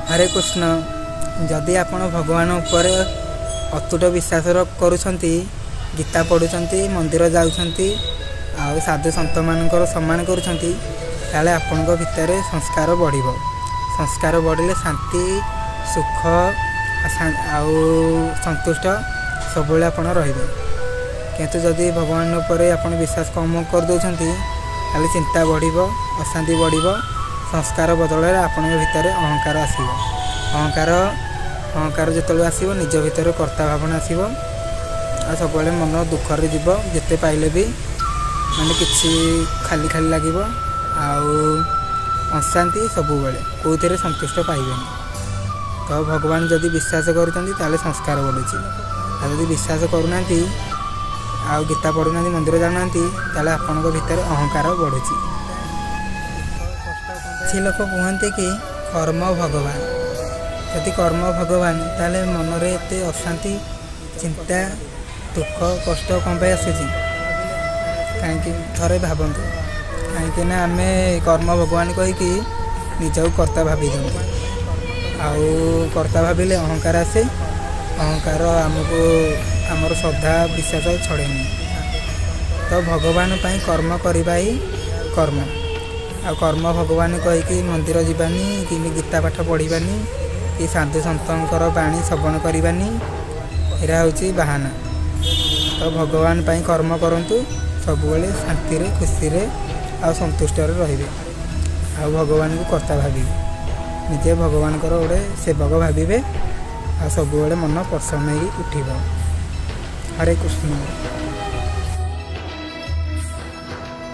ହରେ କୃଷ୍ଣ। ଯଦି ଆପଣ ଭଗବାନ ଉପରେ ଅତୁଟ ବିଶ୍ୱାସ କରୁଛନ୍ତି, ଗୀତା ପଢ଼ୁଛନ୍ତି, ମନ୍ଦିର ଯାଉଛନ୍ତି ଆଉ ସାଧୁ ସନ୍ଥମାନଙ୍କର ସମ୍ମାନ କରୁଛନ୍ତି, ତାହେଲେ ଆପଣଙ୍କ ଭିତରେ ସଂସ୍କାର ବଢ଼ିବ। ସଂସ୍କାର ବଢ଼ିଲେ ଶାନ୍ତି, ସୁଖ ଆଉ ସନ୍ତୁଷ୍ଟ ସବୁବେଳେ ଆପଣ ରହିବେ। କିନ୍ତୁ ଯଦି ଭଗବାନ ଉପରେ ଆପଣ ବିଶ୍ୱାସ କମ୍ କରିଦେଉଛନ୍ତି, ତାହେଲେ ଚିନ୍ତା ବଢ଼ିବ, ଅଶାନ୍ତି ବଢ଼ିବ। ସଂସ୍କାର ବଦଳରେ ଆପଣଙ୍କ ଭିତରେ ଅହଙ୍କାର ଆସିବ। ଅହଙ୍କାର ଯେତେବେଳେ ଆସିବ, ନିଜ ଭିତରେ କର୍ତ୍ତା ଭାବନା ଆସିବ ଆଉ ସବୁବେଳେ ମନ ଦୁଃଖରେ ଯିବ। ଯେତେ ପାଇଲେ ବି ମାନେ କିଛି ଖାଲି ଖାଲି ଲାଗିବ ଆଉ ଅଶାନ୍ତି ସବୁବେଳେ, କେଉଁଥିରେ ସନ୍ତୁଷ୍ଟ ପାଇବେନି। ତ ଭଗବାନ ଯଦି ବିଶ୍ୱାସ କରୁଛନ୍ତି, ତାହେଲେ ସଂସ୍କାର ବଢ଼ୁଛି। ଆଉ ଯଦି ବିଶ୍ୱାସ କରୁନାହାନ୍ତି ଆଉ ଗୀତା ପଢ଼ୁନାହାନ୍ତି, ମନ୍ଦିର ଯାଉନାହାନ୍ତି, ତାହେଲେ ଆପଣଙ୍କ ଭିତରେ ଅହଙ୍କାର ବଢ଼ୁଛି। କିଛି ଲୋକ କୁହନ୍ତି କି କର୍ମ ଭଗବାନ। ଯଦି କର୍ମ ଭଗବାନ, ତାହେଲେ ମନରେ ଏତେ ଅଶାନ୍ତି, ଚିନ୍ତା, ଦୁଃଖ, କଷ୍ଟ କ'ଣ ପାଇଁ ଆସୁଛି? କାହିଁକି, ଥରେ ଭାବନ୍ତୁ। କାହିଁକି ନା ଆମେ କର୍ମ ଭଗବାନ କହିକି ନିଜକୁ କର୍ତ୍ତା ଭାବି ଦିଅନ୍ତି ଆଉ କର୍ତ୍ତା ଭାବିଲେ ଅହଙ୍କାର ଆସେ। ଅହଙ୍କାର ଆମକୁ ଆମର ଶ୍ରଦ୍ଧା, ବିଶ୍ୱାସ ଛଡ଼େଇ ନିଏ। ତ ଭଗବାନ ପାଇଁ କର୍ମ କରିବା ହିଁ କର୍ମ। ଆଉ କର୍ମ ଭଗବାନ କହିକି ମନ୍ଦିର ଯିବାନି କି ଗୀତା ପାଠ ପଢ଼ିବାନି କି ସାଧୁ ସନ୍ଥଙ୍କର ବାଣୀ ଶ୍ରବଣ କରିବାନି, ଏରା ହେଉଛି ବାହାନା। ତ ଭଗବାନ ପାଇଁ କର୍ମ କରନ୍ତୁ, ସବୁବେଳେ ଶାନ୍ତିରେ, ଖୁସିରେ ଆଉ ସନ୍ତୁଷ୍ଟରେ ରହିବେ। ଆଉ ଭଗବାନଙ୍କୁ କର୍ତ୍ତା ଭାବିବେ, ନିଜେ ଭଗବାନଙ୍କର ଗୋଟେ ସେବକ ଭାବିବେ ଆଉ ସବୁବେଳେ ମନ ପ୍ରସନ୍ନ ହେଇକି ଉଠିବ। ହରେ କୃଷ୍ଣ।